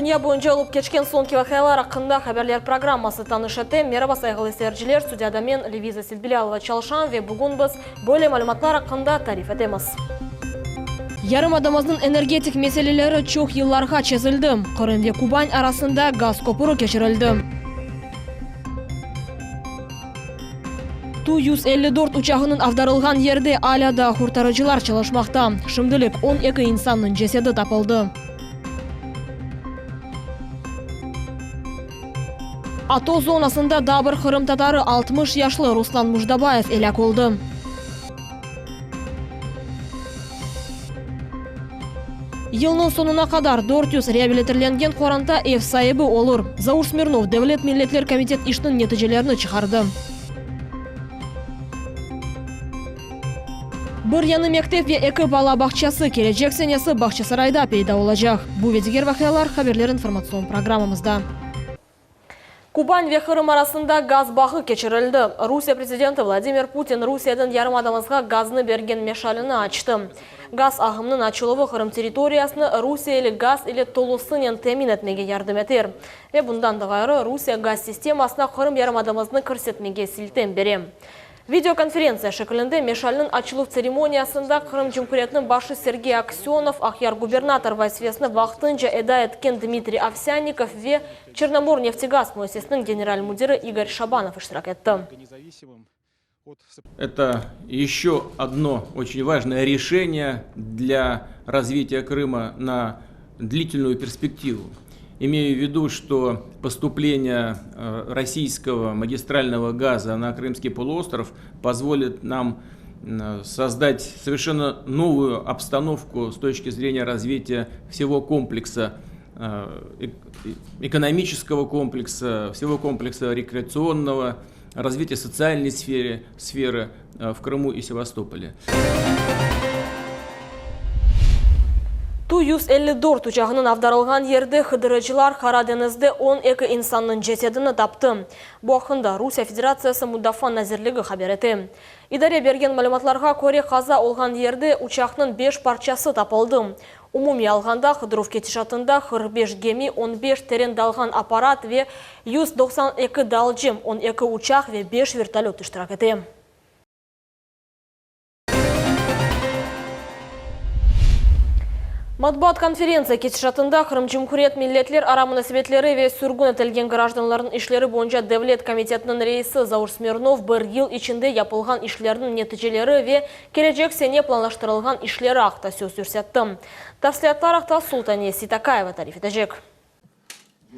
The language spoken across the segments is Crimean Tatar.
dünya boyunca olıp keçken soñki vaqialar aqqında haberler programması tanış ete. Meraba, sayğılı seyirciler, studiyada men, Leviza Seytbilâlova, çalışam ve bugün biz böyle malümatlar aqqında tarif etemiz. Yarımadamıznıñ energetik meseleleri çoq yıllarğa çezildi. Qırım ve Kuban arasında gaz köpüri keçirildi. Tu 154 uçağınıñ avdarılğan yerde alâ daa qurtarıcılar çalışmaqta. Şimdilik 12 insannıñ cesedi tapıldı. ATO zonasında daa bir qırımtatarı, 60 yaşlı Ruslan Mujdabayev elâk oldı. Yılnıñ soñuna qadar 400 reabilitirlengen qoranta ev saibi olur. Zaur Smirnov Devlet milletler komitet işniñ neticelerini çıqardı. Bir yañı mektep ve eki bala bağçası kelecek senesi Bağçasarayda peyda olacaq. Bu ve diger vaqialar Haberler informatsion programmamızda. Kuban ve Qırım arasında gaz bağı keçirildi. Rusiye prezidenti Vladimir Putin Rusiyeden yarımadamızğa gaznı bergen meşalini açtı. Gaz ağımnıñ açıluvı Qırım territoriyasını rusiyeli gaz ile tolusınen temin etmege yardım eter. Ve bundan da ğayrı, Rusiye gaz sistemasına Qırım yarımadamıznı kirsetmege siltem bere. Videokonferentsiya şeklinde meşalniñ açıluv tseremoniyasında Qırım Cumhuriyetiniñ başı Sergey Aksönov, Aqyar gubernator vazifesini vaqtınca eda etken Dmitriy Ovsânnikov ve Çernomorneftegaz müessisesiniñ general müdiri İgor Şabanov iştirak etti. Это еще одно очень важное решение для развития Крыма на длительную перспективу. Имею в виду, что поступление российского магистрального газа на Крымский полуостров позволит нам создать совершенно новую обстановку с точки зрения развития всего комплекса экономического комплекса, всего комплекса рекреационного, развития социальной сферы, сферы в Крыму и Севастополе. Tu 154 uçağınıñ avdarılğan yerde qıdırıcılar Qara deñizde 12 insannıñ cesedini taptı. Bu aqqında Rusiye Federatsiyası Mudafaa nazirligi haber ete. İdare bergen malümatlarğa köre, qaza olğan yerde uçaqnıñ beş parçası tapıldı. Umumiy alğanda, qıdıruv ketişatında 45 gemi, on beş teren dalğan apparat ve 192 dalcı, on eki uçaq ve beş vertolöt iştirak ete. Matbuat konferentsiya ketişatında Qırım Cumhuriyet Milletler ara munasebetleri ve sürgün etilgen grajdanlarnıñ işleri boyunca devlet komitetiniñ reisi Zaur Smirnov bir yıl içinde yapılğan işlerniñ neticeleri ve kelecek sene planlaştırılğan işleri aqta söz yürsetti. Tafsilâtlar aqta Sultaniye Seytakayeva tarif etecek.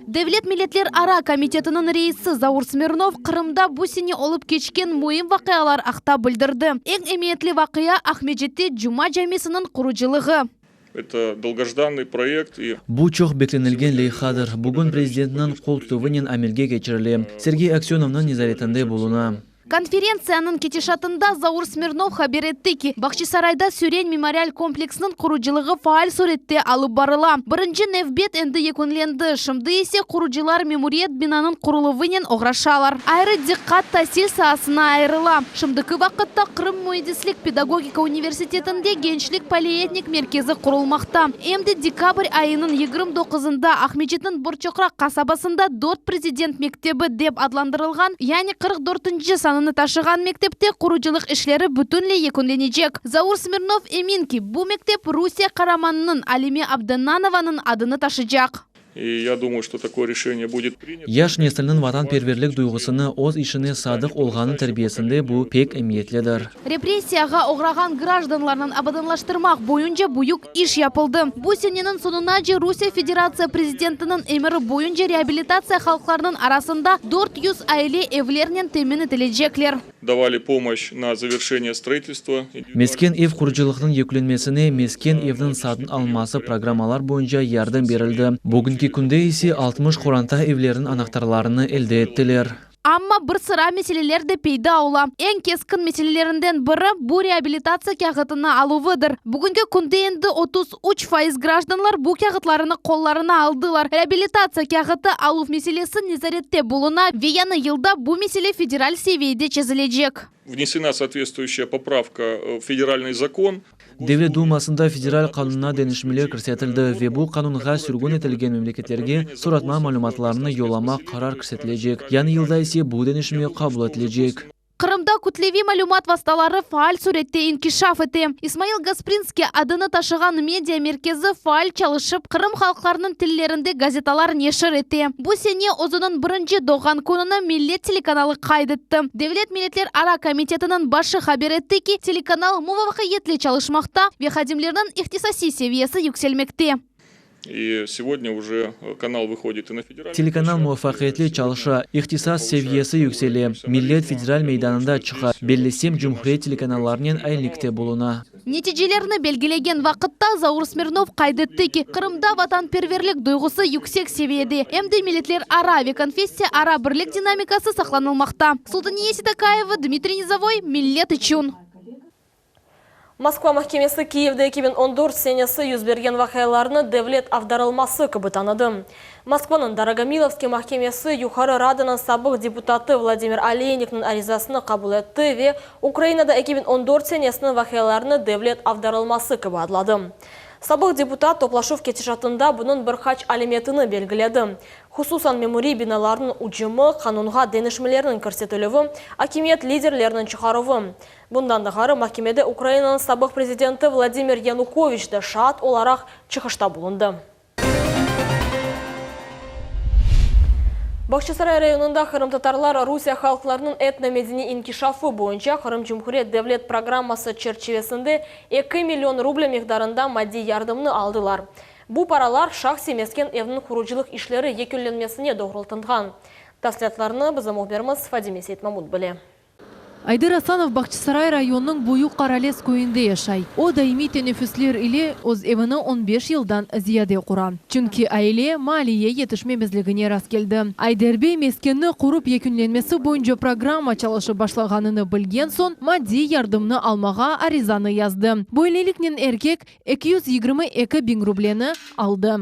Devlet milletler ara komitetiniñ reisi Zaur Smirnov Qırımda bu sene olıp keçken müim vaqialar aqta bildirdi. Eñ emiyetli vaqia, Aqmescitte Cuma camisiniñ qurucılığı. Это dolgojdannıy proyekt i. Bu çoq beklenilgen leyhadır. Bugün prezidentniñ qol tutuvınen amelge keçirile. Sergey Aksönovnıñ nezaretinde buluna. Konferentsiyanıñ ketişatında Zaur Smirnov haber etti ki, Bağçasarayda Süren memorial kompleksiniñ qurucılığı faal sürette alıp barıla. Birinci nevbet endi yekünlendi, şimdi ise qurucılar memuriyet binanıñ quruluvınen oğraşalar. Ayrı diqqat tasil saasına ayırıla. Şimdiki vaqıtta Qırım müendislik-pedagogika universitetinde Gençlik polietnik merkezi qurulmaqta. Em de dekabr ayınıñ 29-ında Aqmescitniñ Borçoqraq qasabasında dört prezident mektebi dep adlandırılğan, yani 44-nci sanını taşığan mektepte qurucılıq işleri bütünley yekünlenecek. Zaur Smirnov emin ki, bu mektep Rusiye qaramanınıñ Alime Abdennanovanıñ adını taşıcaq. İ ya dumаю, çto takoye reşeniye budet prinyata. Yaş nesilniñ vatanperverlik duyğusını, öz işine sadıq olğanı terbiyesinde bu pek emiyetlidir. Repressiyağa oğrağan grajdanlarnıñ abadanlaştırmaq boyunca büyük iş yapıldı. Bu seneniñ soñunace Rusiye Federatsiya Prezidentiniñ emiri boyunca reabilitatsiya halqlarnıñ arasında 400 aile evlernen temin etilecekler. Davali pomoşç na zaverşeniye stroitelstva. Mesken ev qurucılıqnıñ yekünlenmesine mesken evniñ satın alınması programmalar boyunca yardım berildi. Bugünki künde ise 60 qoranta evleriniñ anahtarlarını elde ettiler. Amma bir sıra meseleler de peyda ola. Eñ keskin meselelerinden biri, bu reabilitatsiya kâğıtını aluvıdır. Bugünki künde endi 33% grajdanlar bu kâğıtlarını qollarına aldılar. Reabilitatsiya kâğıtı aluv meselesi nezarette buluna ve yañı yılda bu mesele federal seviyede çezilecek. Внесена соответствующая поправка в федеральный закон. Devlet Dumasında federal qanunına deñişmeler kirsetildi ve bu qanunğa sürgün etilgen memleketlerge soratma malümatlarını yollamaq qarar kirsetilecek. Yañı yılda ise bu deñişme qabul etilecek. Qırımda kütleviy malümat vastaları faal sürette inkişaf ete. İsmail Gasprinskiy adını taşığan media merkezi faal çalışıp, Qırım halqlarınıñ tillerinde gazetalar neşir ete. Bu sene özüniñ birinci doğğan kününi Millet telekanalı qayd etti. Devlet milletler ara komitetiniñ başı haber etti ki, telekanal muvafaqiyetli çalışmaqta ve hadimlerniñ ihtisasiy seviyesi yükselmekte. И segodnâ uje kanal vıhodit i na federalnıy Telekanal muvafaqiyetli çalışa, ihtisas seviyesi yüksele, Millet federal meydanında çıqa, bellesem cumhuriyet telekanallarınen aynılikte buluna. Neticelerni belgilegen vaqıtta Zaur Smirnov qayd etti ki, Qırımda vatanperverlik duyğusı yüksek seviyede, em de milletlerara ve konfessiyaara birlik dinamikası saqlanılmaqta. Sultaniye Seytakayeva, Dmitriy Nizovoy, Millet içün. Moskva mahkemesi Kiyevde 2014 senesi yüz bergen vaqialarnı devlet avdarılması kibi tanıdı. Moskvanıñ Dorogomilovskiy mahkemesi Yuqarı Radanıñ sabıq deputatı Vladimir Oleynikniñ arizasını qabul etti ve Ukrainada 2014 senesiniñ vaqialarını devlet avdarılması kibi adladı. Sabıq deputat toplaşuv ketişatında bunıñ bir qaç alâmetini belgiledi. Hususan memuriy binalarnıñ ücümi, qanunğa deñişmelerniñ kirsetilüvi, akimiyet liderleriniñ çıqaruvı. Bundan da ğayrı mahkemede Ukrainanıñ sabıq prezidenti Vladimir Yanukoviç de şaat olaraq çıqışta bulundı. Bağçasaray rayonında qırımtatarlar Rusiye halqlarınıñ etnomedeniy inkişafı boyunca Qırım Cumhuriyet devlet programması çerçivesinde eki million ruble miqdarında maddiy yardımnı aldılar. Bu paralar şahsiy mesken evniñ qurucılıq işleri yekünlenmesine doğrultılğan. Tafsilâtlarnı bizim mühbirimiz Fadime Seytmamut bile. Ayder Asanov Bağçasaray rayonınıñ Büyük Qaralez köyünde yaşay. O, daimiy teneffüsler ile öz evini on beş yıldan ziyade qura. Çünki aile maliye yetişmemezligine rastkeldi. Ayder bey meskenni qurıp yekünlenmesi boyunca programma çalışıp başlağanını bilgen soñ, maddiy yardımnı almağa arizanı yazdı. Böyleliknen erkek 222 biñ rubleni aldı.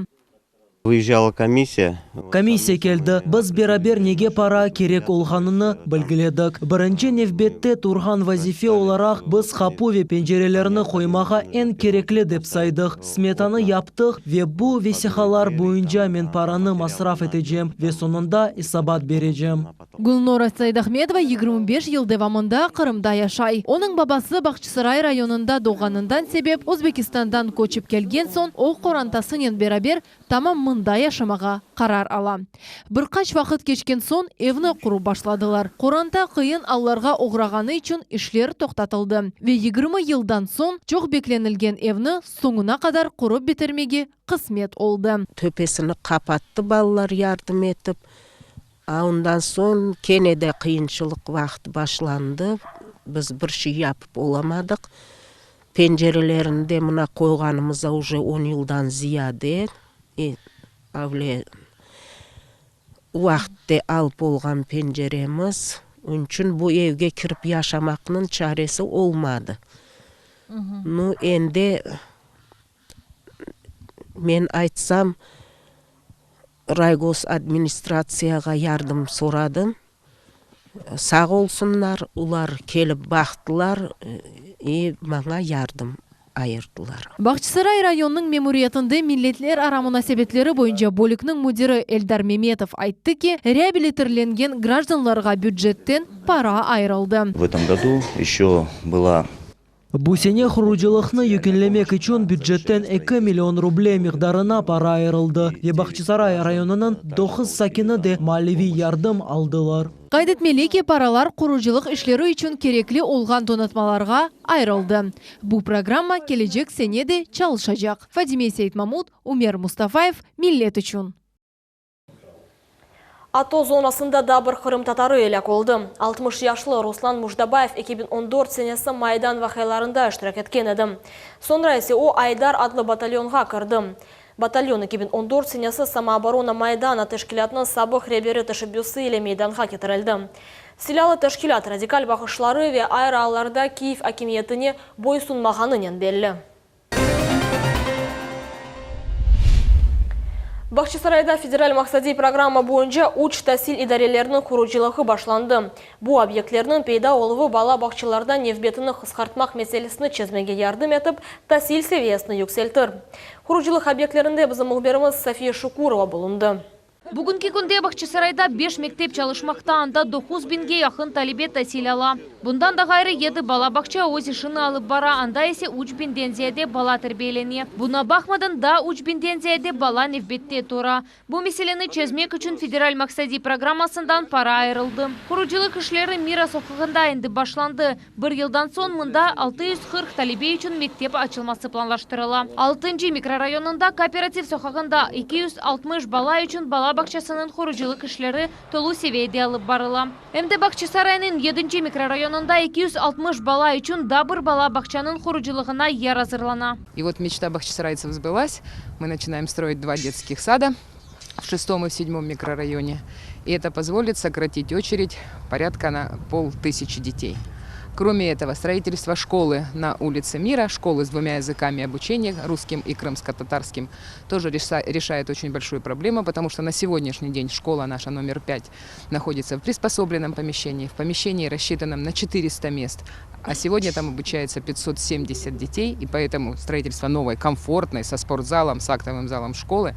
Vyezjala komissiya. Komissiya keldi, biz beraber nege para kerek olğanını belgiledik. Birinci nevbette turğan vazife olaraq biz qapu ve pencerelerni qoymağa eñ kerekli dep saydıq. Smetanı yaptıq ve bu vesiqalar boyunca men paranı masraf etecem ve soñunda esabat berecem. Gülnora Saidahmedova 25 yıl devamında Qırımda yaşay. Onıñ babası Bağçasaray rayonında doğğanından sebep Özbekistandan köçip kelgen soñ o qorantasınen beraber tamam mında yaşamağa qarar ala. Bir qaç vaqıt keçken soñ evni qurıp başladılar. Qoranta qıyın allarğa oğrağanı içün işler toqtatıldı ve 20 yıldan soñ çoq beklenilgen evni soñuna qadar qurıp bitirmege qısmet oldı. Töpesini qapattı balalar yardım etip. A ondan soñ kene de qıyınçılıq vaqtı başlandı, biz bir şey yapıp olamadıq. Pencerelerini de mına qoyğanımıza uje on yıldan ziyade, avle vaqıtte alıp olğan penceremiz, onıñ içün bu evge kirip yaşamaqnıñ çaresi olmadı. Nu, endi men aytsam, Raygosadministratsiyağa yardım soradım. Sağ olsunlar, olar kelip baqtılar i maña yardım ayırdılar. Bağçasaray rayonınıñ memuriyetinde milletlerara munasebetleri boyunca bölükniñ müdiri Eldar Memetov ayttı ki, reabilitirlengen grajdanlarğa bücetten para ayırıldı. V etom godu eşö byla Bu sene qurucılıqnı yekünlemek içün bücetten eki million ruble miqdarına para ayırıldı ve Bağçasaray rayonınıñ doquz sakini de maliviy yardım aldılar. Qayd etmeli ki, paralar qurucılıq işleri içün kerekli olğan donatmalarğa ayırıldı. Bu programma kelecek sene de çalışacaq. Fadime Seytmamut, Umer Mustafayev, Millet içün. ATO zonasında daa bir qırımtatarı elâk oldı. 60 yaşlı Ruslan Mujdabayev 2014 senesi Maydan vaqialarında iştirak etken edi. Soñra ise o Aydar adlı batalyonğa kirdi. Batalyon 2014 senesi Samooborona Maydana teşkilâtınıñ sabıq reberi teşebbüsi ile meydanğa ketirildi. Silâlı teşkilât radikal baqışları ve ayrı allarda Kiyev akimiyetine boysunmağanınen belli. Bağçasarayda federal maqsadiy programma boyunca üç tasil idareleriniñ qurucılığı başlandı. Bu obyektlerniñ peyda oluvı bala bağçalarda nevbetini qısqartmaq meselesini çezmege yardım etip, tasil seviyesini yükseltir. Qurucılıq obyektlerinde bizim mühbirimiz Safiye Şukurova bulundı. Bugünki künde Bağçasarayda beş mektep çalışmaqta, anda 9 biñge yaqın talebe tasil ala. Bundan da ğayrı, yedi bala bağça öz işini alıp bara, anda ise üç biñden ziyade bala terbiyelene. Buña baqmadan, daa üç biñden ziyade bala nevbette tura. Bu meseleni çezmek içün federal maqsadiy programmasından para ayırıldı. Qurucılıq işleri Mira soqağında endi başlandı. Bir yıldan soñ mında 640 talebe içün mektep açılması planlaştırıla. Altıncı mikrorayonında Kooperativ soqağında 260 bala içün bala bağçasınıñ qurucılıq işleri tolu seviyede alıp barıla. Em de Bağçasaraynıñ yedinci mikrorayonında 260 bala içün daa bir bala bağçanıñ qurucılığına yer azırlana. И вот мечта бахчисарайцев сбылась. Мы начинаем строить два детских сада в шестом и в седьмом микрорайоне. И это позволит сократить очередь порядка на полтысячи детей. Кроме этого, строительство школы на улице Мира, школы с двумя языками обучения, русским и крымско-татарским, тоже решает очень большую проблему, потому что на сегодняшний день школа наша номер 5 находится в приспособленном помещении, в помещении, рассчитанном на 400 мест. А сегодня там обучается 570 детей, и поэтому строительство новой, комфортной, со спортзалом, с актовым залом школы,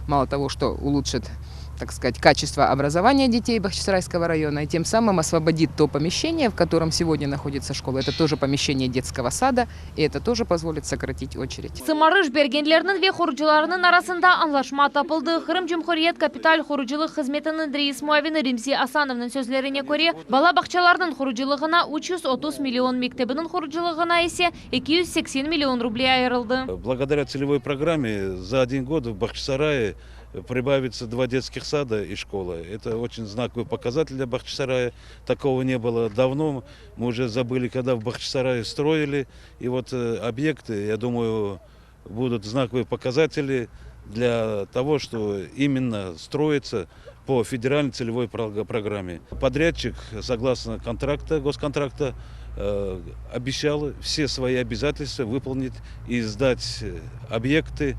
мало того, что улучшит так сказать, качество образования детей Бахчисарайского района, и тем самым освободит то помещение, в котором сегодня находится школа. Это тоже помещение детского сада, и это тоже позволит сократить очередь. Sımarış bergenlerniñ ve qurucılarnıñ arasında añlaşma tapıldı. Qırım Cumhuriyet kapital qurucılıq hızmetiniñ reis muavini Remzi Asanovnıñ sözlerine köre, bala bağçalarınıñ qurucılığına 330 million, mektebiniñ qurucılığına ise 280 million ruble ayırıldı. Благодаря целевой программе за один год в Бахчисарае прибавится два детских сада и школа. Это очень знаковый показатель для Бахчисарая. Такого не было давно. Мы уже забыли, когда в Бахчисарае строили. И вот э, объекты, я думаю, будут знаковые показатели для того, что именно строится по федеральной целевой программе. Подрядчик, согласно контракта, госконтракта, э, обещал все свои обязательства выполнить и сдать э, объекты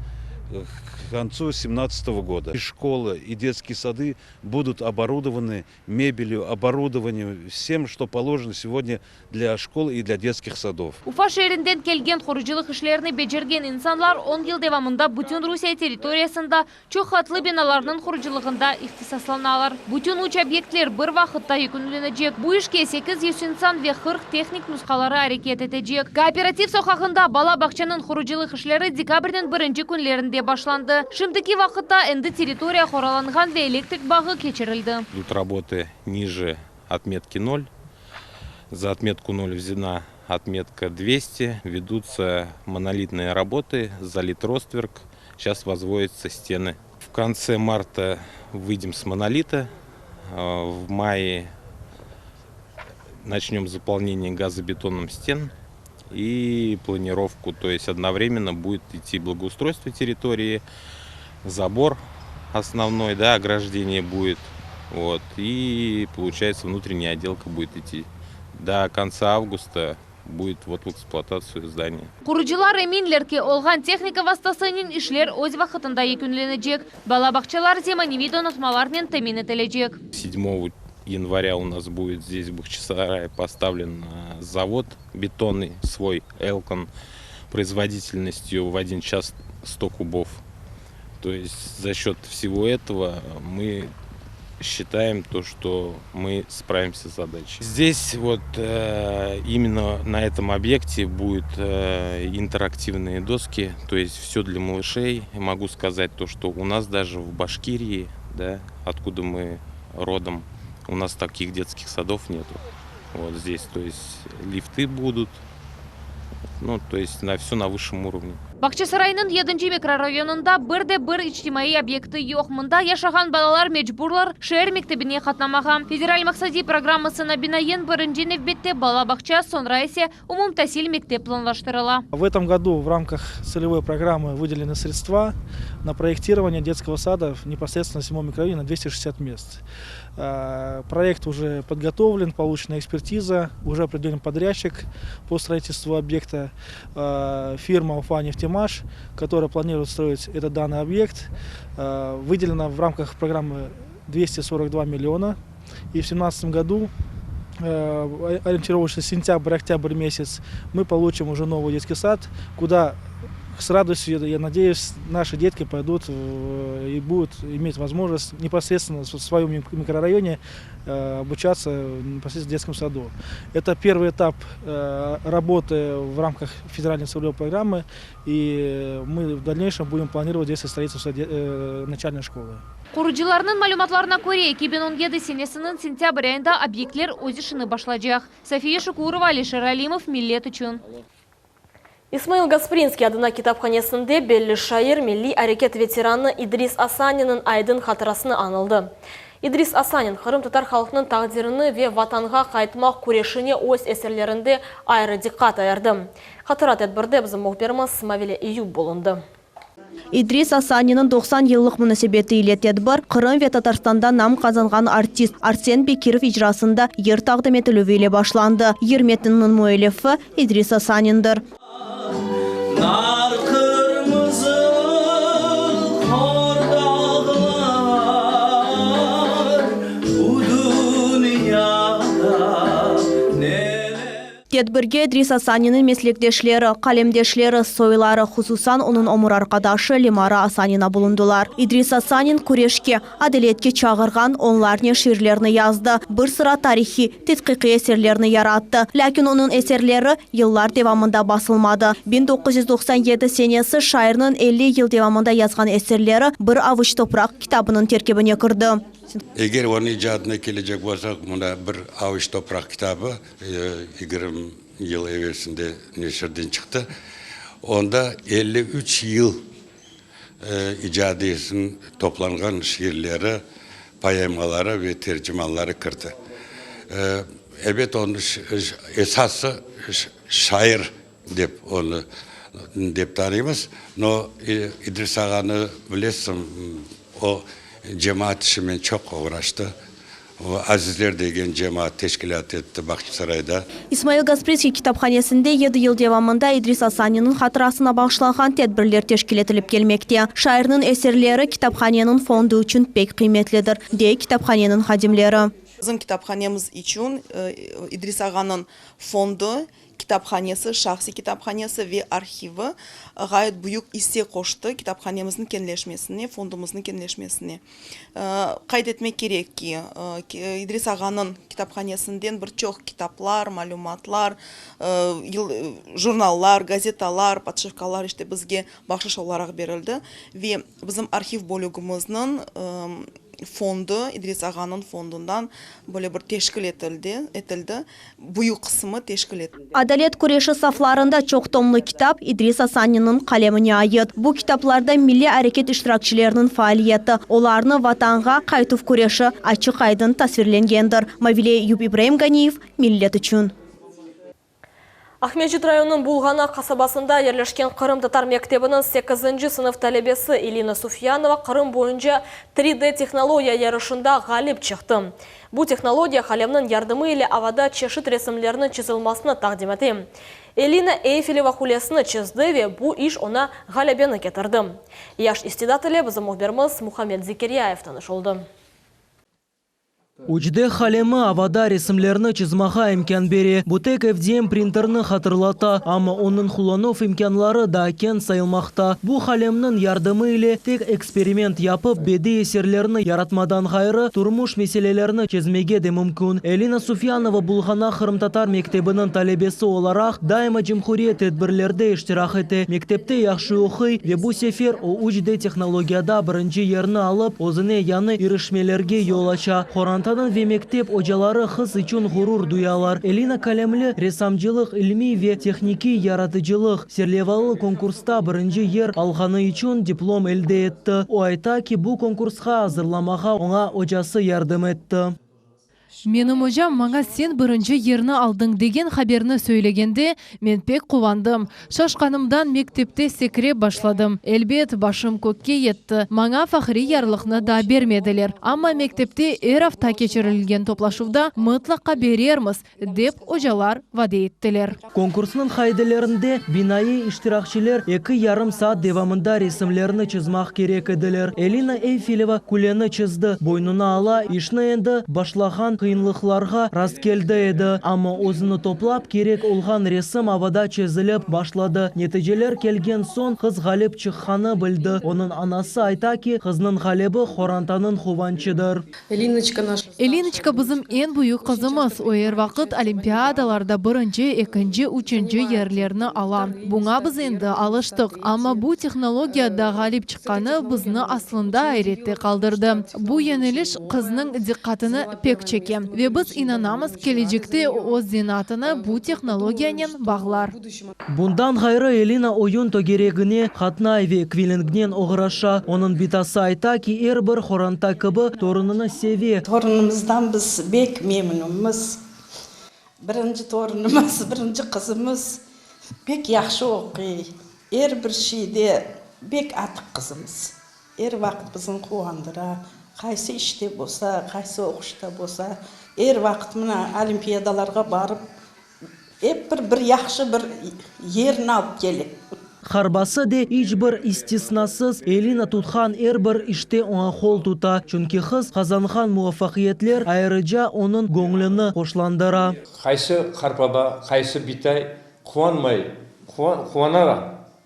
к концу 2017 года. И школы, и детские сады будут оборудованы мебелью, оборудованием, всем, что положено сегодня для школ и для детских садов. Ufa şeerinden kelgen qurucılıq işlerini becergen insanlar 10 yıl devamında bütün Rusiye territoriyasında çoq qatlı binalarnıñ qurucılığında ihtisaslanalar. Bütün üç obyektler bir vaqıtta yekünlenecek. Bu işke 800 insan ve 40 tehnik nushaları areket etecek. Kooperativ soqağında bala bağçanıñ qurucılıq işleri dekabrniñ birinci künlerinde başlandı. Şimdiki vaqıtta endi territoriya qoralanğan ve elektrik bağı keçirildi. Идут работы ниже отметки 0. За отметку 0 взята отметка 200. Ведутся монолитные работы, залит ростверк. Сейчас возводятся стены. В конце марта выйдем с монолита. Э, В мае начнем заполнение газобетоном стен и планировку. То есть одновременно будет идти благоустройство территории, забор основной, да, ограждение будет. Вот, и получается внутренняя отделка будет идти. До конца августа будет вот в эксплуатацию здание. Qurucılar eminler ki, olğan tehnika vastasınen işler öz vaqıtında yekünlenecek. Bala bağçalar zemaneviy donatmalarnen temin etilecek. 7 января у нас будет здесь в Бахчисарае поставлен э, завод бетонный свой Элкон производительностью в один час 100 кубов. То есть за счет всего этого мы считаем то, что мы справимся с задачей. Здесь вот э, именно на этом объекте будут э, интерактивные доски, то есть все для малышей. Могу сказать то, что у нас даже в Башкирии, да, откуда мы родом, у нас таких детских садов нету. Вот здесь, то есть лифты будут, ну, то есть на все на высшем уровне. Bağçasaraynıñ 7 mikrorayonında bir de bir içtimaiy obyekti yoq. Mında yaşağan balalar mecburlar şeer mektebine qatnamağa. Federal maqsadiy programmasına binaen birinci nevbette bala bağça, soñra ise umumtasil mektep planlaştırıla. В этом году в рамках целевой программы выделены средства на проектирование детского сада в непосредственно в седьмом микрорайоне на 260 мест. Э, Проект уже подготовлен, получена экспертиза, уже определен подрядчик по строительству объекта. Э, Фирма «Уфанефтемаш» «Крымаш», которая планирует строить этот данный объект. Выделено в рамках программы 242 миллиона. И в 2017 году, ориентировочно сентябрь-октябрь месяц, мы получим уже новый детский сад, куда с радостью, я надеюсь, наши детки пойдут и будут иметь возможность непосредственно в своем микрорайоне обучаться непосредственно в детском саду. Это первый этап работы в рамках федеральной целевой программы, и мы в дальнейшем будем планировать здесь строительство начальной школы. Qurucılarnıñ malümatlarına köre, 2017 senesiniñ sentâbr ayında obyektler öz işini başlaycaq. Safiye Şukurova, Alişer Alimov, Millet içün. İsmail Gasprinskiy adına kitaphanesinde belli şair, milliy areket veteranı İdris Asaninniñ aydın hatırasını añıldı. İdris Asanin qırımtatar halqınıñ taqdirini ve Vatanğa qaytmaq küreşine öz eserlerinde ayrı diqqat ayırdı. Hatıra tedbirde bizim mühbirimiz Mavile Eyüp bulundı. İdris Asaninniñ 90 yıllıq munasebeti ile tedbir Qırım ve Tatarstanda nam qazanğan artist Arsen Bekirov icrasında yır taqdim etilüvi ile başlandı. Yır metniniñ müellifi, İdris Asanindir. Nar qırmızı qor dağlar, bu dünyada neler. Tedbirge İdris Asaninniñ meslekdeşleri, qalemdeşleri, soyları, hususan onıñ ömür arqadaşı Lemara Asanina bulundılar. İdris Asanin küreşke, adaletke çağırğan onlarnen şiirlerni yazdı, bir sıra tarihiy, tedqiqiy eserlerni yarattı. Lâkin onıñ eserleri yıllar devamında basılmadı. 1997 senesi şairniñ 50 yıl devamında yazğan eserleri Bir avuç topraq kitabınıñ terkibine kirdi. Eger onıñ icadına kelecek bolsaq, mına Bir avuç topraq kitabı 20 yıl evelsinde neşirden çıqtı. Onda 53 yıl icadiyesiniñ toplanğan şiirleri, poemaları ve tercimanları kirdi. Ebet, onı esası şair dep onı dep tanıymız. No, İdris ağanı bilesiñ, o cemaat işimen çoq oğraştı. O, Azizler degen cemaat teşkilât etti Bağçasarayda. İsmail Gasprinskiy kitaphanesinde yedi yıl devamında İdris Asaninniñ hatırasına bağışlanğan tedbirler teşkil etilip kelmekte. Şairniñ eserleri kitaphaneniñ fondu içün pek qıymetlidir, dey kitaphaneniñ hadimleri. Bizim kitaphanemiz içün İdris ağanıñ fondu Kitaphanesi, şahsiy kitaphanesi ve arhivi ğayet büyük isse qoştı kitaphanemizniñ keñleşmesine, fondumıznıñ keñleşmesine. Qayd etmek kerek ki, İdris ağanıñ kitaphanesinden bir çoq kitaplar, malümatlar, jurnallar, gazetalar, podşivkalar işte bizge bahşış olaraq berildi ve bizim arhiv bölügimizniñ fondu, İdris ağanıñ fondundan böyle bir teşkil etildi, etildi, büyük qısımı teşkil etildi. Adalet küreşi saflarında çoq tomlı kitap İdris Asaninniñ qalemine ait. Bu kitaplarda milliy areket iştirakçileriniñ faaliyeti, olarnı Vatanğa qaytuv küreşi açıq-aydın tasvirlengendir. Mavile Eyüp İbraim Ganiyev, Millet içün. Aqmescit rayonınıñ Bulğanaq qasabasında yerleşken qırımtatar mektebiniñ sekizinci sınıf talebesi Elina Sufyanova Qırım boyunca 3D tehnologiya yarışında ğalip çıqtı. Bu tehnologiya qalemniñ yardımı ile avada çeşit resimlerniñ çizilmasını taqdim ete. Elina Eyfeleva qulesini çizdi ve bu iş oña ğalebeni ketirdi. Yaş istidat ile bizim mühbirimiz Muhammed Zekeryayev tanış oldı. 3D qalemi avada resimlerni çızmağa imkân bere. Bu tek FDM printerni hatırlata, amma onıñ qullanuv imkânları daa keñ sayılmaqta. Bu qalemniñ yardımı ile tek eksperiment yapıp, bediy eserlerni yaratmadan ğayrı, turmuş meselelerini çezmege de mümkün. Elina Sufyanova Bulğanaq qırımtatar mektebiniñ talebesi olaraq daima cumhuriyet tedbirlerde iştirak ete, mektepte yahşı oquy ve bu sefer o 3D tehnologiyada birinci yerni alıp, özüne yañı irişmelerge yol aça. Qorantanıñ ve mektep ocaları qız içün ğurur duyalar. Elina qalemli ressamcılıq, ilmiy ve tehnikiy yaratıcılıq serlevalı konkursta birinci yer alğanı içün diplom elde etti. O ayta ki, bu konkursqa azırlamağa oña ocası yardım etti. Menim ocam maña sen birinci yerni aldıñ degen haberni söylegende, men pek quvandım. Şaşqanımdan mektepte sekirep başladım. Elbet, başım kökke yetti. Maña fahriy yarlıqnı daa bermediler. Amma mektepte er afta keçirilgen toplaşuvda mıtlaqa berermiz, dep ocalar vade ettiler. Konkursnıñ qaidelerinde binaen iştirakçiler eki yarım saat devamında resimlerni çızmaq kerek ediler. Elina Eyfeleva küleni çızdı, boynuna ala, işni endi başlağan qıyınlıqlarğa rastkeldi edi, amma özüni toplap, kerek olğan resim avada çezilip başladı. Neticeler kelgen soñ qız ğalip çıqqanı bildi. Onıñ anası ayta ki, qıznıñ ğalebi qorantanıñ quvançıdır. Elinoçka bizim eñ büyük qızımız, o er vaqıt olimpiadalarda birinci, ekinci, üçünci yerlerni ala. Buña biz endi alıştıq, amma bu tehnologiyada ğalip çıqqanı bizni aslında ayrette qaldırdı. Bu yöneliş qıznıñ diqqatını pek çeke ve biz inanamız, kelecekte o öz zenaatını bu tehnologiyanen bağlar. Bundan ğayrı Elina oyun tögeregine qatnay ve kvilingnen oğraşa. Onıñ bitası ayta ki, er bir qoranta kibi torunını seve. Torunımızdan biz bek memnünmiz. Birinci torunımız, birinci qızımız bek yahşı oquy, er bir şeyde bek atıq qızımız. Er vaqıt bizni quvandıra, qaysı işte bolsa, qaysı oquşta bolsa, er vaqıt mına olimpiadalarğa barıp, Ep bir bir yahşı bir yerini alıp kele. Harbası de iç bir istisnasız Elina tutqan er bir işte oña qol tuta, çünki qız qazanğan muvafaqiyetler ayrıca onıñ göñlüni hoşlandıra. Qaysı qartbaba, qaysı bitay quvanmay, quvana,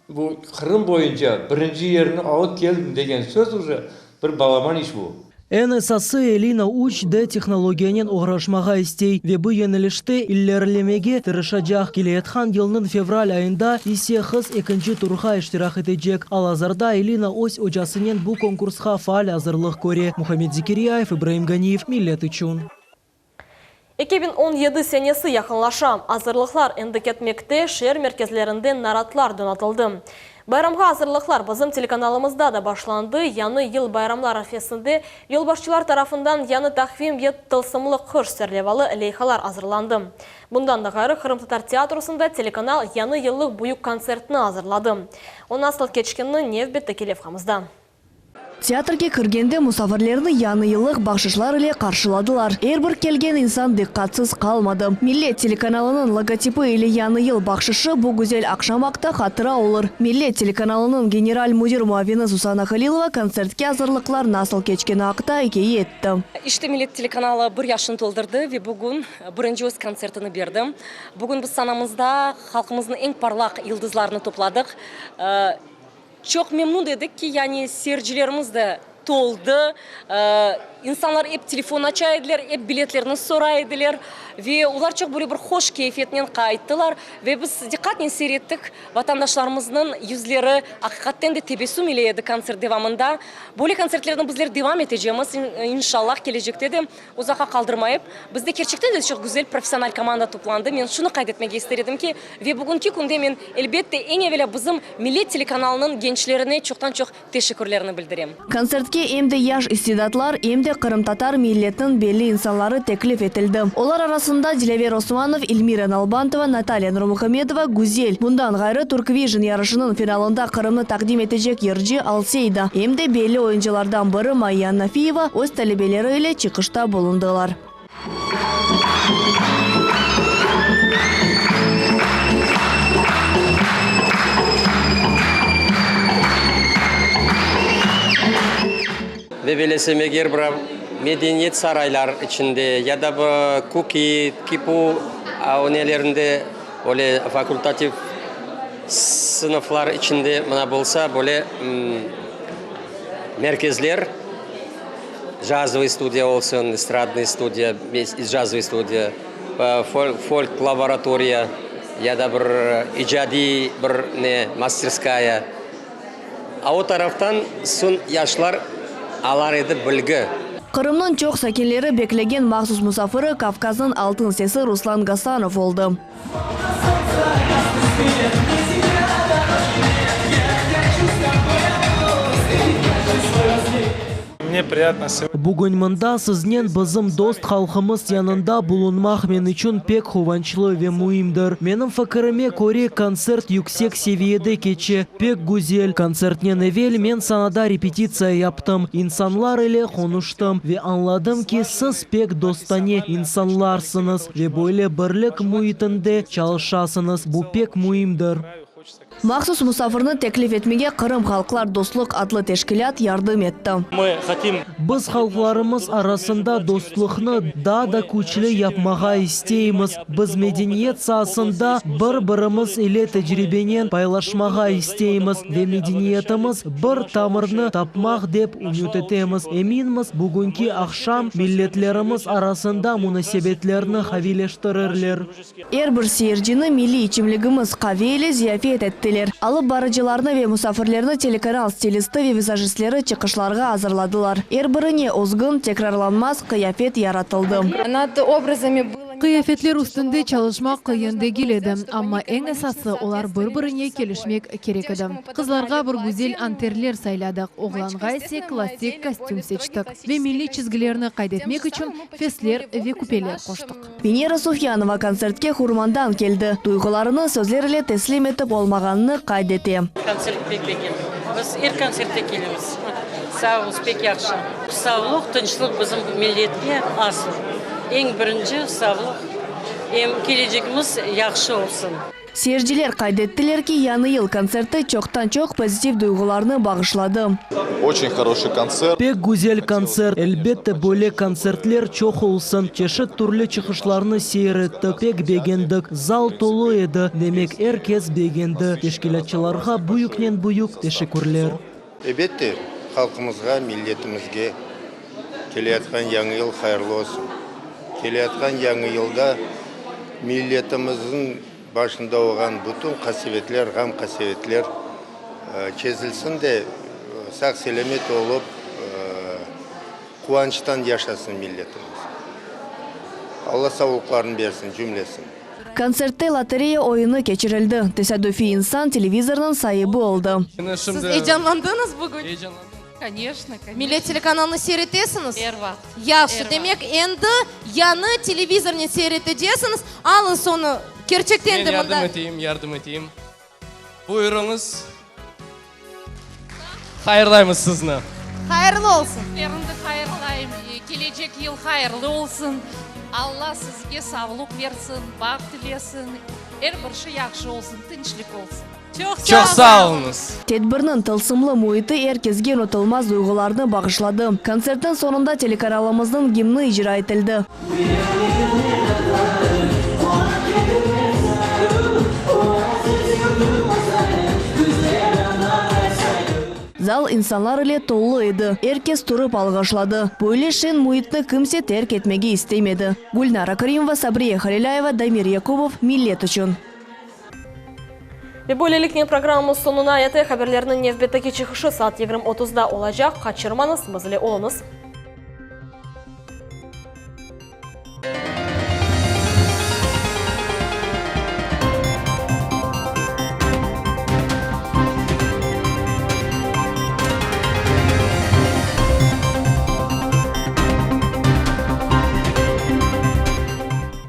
bu Qırım boyunca birinci yerni alıp keldim degen söz uje bir balaban iş bu. Eñ esası, Elina üç D tehnologiyanen oğraşmağa istey ve bu yönelişte ilerilemege tırışacaq. Keleyatqan yılnıñ fevral ayında ise qız ekinci turğa iştirak etecek. Al-azırda Elina öz ocasınen bu konkursqa faal azırlıq köre. Muhammed Zekiryayev, İbraim Ganiyev, Millet içün. 2017 senesi yaqınlaşa. Azırlıqlar endi ketmekte, şeer merkezlerinde naratlar donatıldı. Bayramğa azırlıqlar bizim telekanalımızda da başlandı. Yañı yıl bayramlar arfesinde yolbaşçılar tarafından yañı taqvim ve tılsımlı qış serlevalı leyhalar azırlandı. Bundan da ğayrı, Qırımtatar teatrosında telekanal yañı yıllıq büyük kontsertni azırladı. O nasıl keçkenini nevbetteki levhamızda. Teatrge kirgende musafirlerni yañı yıllıq bahşışlar ile qarşıladılar. Er bir kelgen insan diqqatsız qalmadı. Millet telekanalınıñ logotipi ile yañı yıl bahşışı bu güzel aqşam aqta hatıra olur. Millet telekanalınıñ general müdir muavini Susana Halilova kontsertke azırlıqlar nasıl keçkeni aqta ikâye etti. İşte Millet telekanalı bir yaşını toldurdı ve bugün birinci öz kontsertini berdi. Bugün biz sanamızda halqımıznıñ eñ parlaq yıldızlarını topladıq. Çoq memnun edik ki, yani seyircilerimiz de toldı, insanlar ep telefon aça ediler, ep biletlerni soray ediler ve olar çoq böyle bir hoş keyfiyetnen qayttılar. Ve biz diqqatnen seyir ettik, vatandaşlarımıznıñ yüzleri aqiqatten de tebessüm ile edi kontsert devamında. Böyle kontsertlerni bizler devam etecemiz, inşallah, kelecekte de. Uzaqqa qaldırmayıp, bizde kerçekten de çoq güzel professional komanda toplandı. Men şunı qayd etmege ister edim ki, ve bugünki künde men, elbette, eñ evelâ bizim Millet telekanalınıñ gençlerine çoqtan-çoq teşekkürlerini bildirem. Kontsertke em de yaş istidatlar, em de qırımtatar milletiniñ belli insanları teklif etildi. Olar arasında Dilâver Osmanov, İlmira Nalbantova, Natalya Nurmuhamedova, Güzel, bundan ğayrı, Turkvision yarışınıñ finalında Qırımnı taqdim etecek yırcı Alseyda, em de belli oyuncılardan biri Mayya Nafiyeva öz talebeleri ile çıqışta bulundılar. Ve belesem, eger bir medeniyet saraylar içinde ya da bir KUKİ, KİPU nelerinde öyle fakultativ sınıflar içinde mına bolsa böyle merkezler, jazovıy studiya olsun, estradnıy studiya, jazovıy studiya, folk laboratoriya ya da bir icadiy bir ne masterskaya. A o taraftan soñ yaşlar alar edi bilgi. Qırımnıñ çoq sakinleri beklegen mahsus musafiri Kavkaznıñ altın sesi Ruslan Gasanov oldı. Мне приятно сегодня. Bugün mında siznen bizim dost halqımız yanında bulunmaq men içün pek quvançlı ve müimdir. Menim fikirime köre, kontsert yüksek seviyede keçe, pek güzel. Kontsertnen evel men sanada repetitsiya yaptım, insanlar ile qonuştım ve añladım ki, siz pek dostane insanlarsıñız ve böyle birlik müitinde çalışasıñız, bu pek müimdir. Mahsus musafirni teklif etmege Qırım halqlar dostluq adlı teşkilât yardım etti. Biz halqlarımız arasında dostluqnı daa da küçlü yapmağa isteymiz. Biz medeniyet saasında bir-birimiz ile tecribenen paylaşmağa isteymiz ve medeniyetimiz bir tamırnı tapmaq dep ümüt etemiz. Eminmiz, bugünki aqşam milletlerimiz arasında munasebetlerni qaviyleştirirler. Er bir seyircini milliy içimligimiz, qave ile ziyafet ettiler. Alıp barıcılarnı ve musafirlerni telekanal stilisti ve vizajistleri çıqışlarğa azırladılar. Er birine özgün, tekrarlanmaz qıyafet yaratıldı. Nad obrazami bylo. Qıyafetler üstünde çalışmaq qıyın degil edi, amma eñ esası, olar bir-birine kelişmek kerek edi. Qızlarğa bir güzel anterler sayladıq, oğlanğa ise klassik kostüm seçtik ve milliy çizgilerni qayd etmek içün fesler ve küpeler qoştıq. Venera Sufyanova kontsertke Hurmandan keldi. Duyğularını sözler ile teslim etip olmağanını qayd ete. Kontsert pek begendim. Biz er kontsertte kelemiz. Sağ oluñız, pek yahşı. Savluq, tınçlıq bizim milletke asıl. Eñ birinci savluq, em kelecegimiz yahşı olsun. Seyirciler qayd ettiler ki, Yañı yıl kontserti çoqtan-çoq pozitiv duyğularnı bağışladı. Oçen horoşiy kontsert. Pek güzel kontsert. Elbette, böyle kontsertler çoq olsun. Çeşit türlü çıqışlarnı seyir ettik, pek begendik. Zal tolu edi, demek er kes begendi. Teşkilâtçılarğa büyüknen büyük teşekkürler. Ebette, halqımızğa, milletimizge keleyatqan Yañı yıl hayırlı olsun. Keleyatqan Yañı yılda milletimizniñ başında olğan bütün qasevetler, ğam-qasevetler çezilsin de, sağ-selâmet olıp, quvançtan yaşasın milletimiz. Alla savlıqlarını bersin cümlesine. Kontsertte lotereya oyunı keçirildi. Tesadüfiy insan televizornıñ saibi oldı. Siz eyecanlandıñız bugün? Koneşno, koneşno. Millet telekanalını seyir etesiñiz? Er vaqıt. Yahşı, demek, endi yañı televizornen seyir etecesiñiz. Alıñız onı, kerçekten de Men mında. yardım eteyim, yardım eteyim. Buyurıñız. Hayırlaymız sizni. Hayırlı olsun. Sizlerni de hayırlayım. Kelecek yıl hayırlı olsun. Alla sizge savluq bersin, baht tilesin. Er bir şey yahşı olsun, tınçlıq olsun. Çoq sağ oluñız. Tedbirniñ tılsımlı müiti er kesge unutılmaz duyğularnı bağışladı. Kontsertniñ soñunda telekanalımıznıñ gimni icra etildi. Zal insanlar ile tolu edi. Er kes turıp alğışladı. Böyle şeñ müitni kimse terk etmege istemedi. Gülnara Kerimova, Sabriye Halilâyeva, Damir Yakubov, Millet içün. Ve böyleliknen programmamız soñuna yete. Haberlerniñ nevbetteki çıqışı saat yigirmi otuzda olacaq. Qaçırmañız, biz ile oluñız.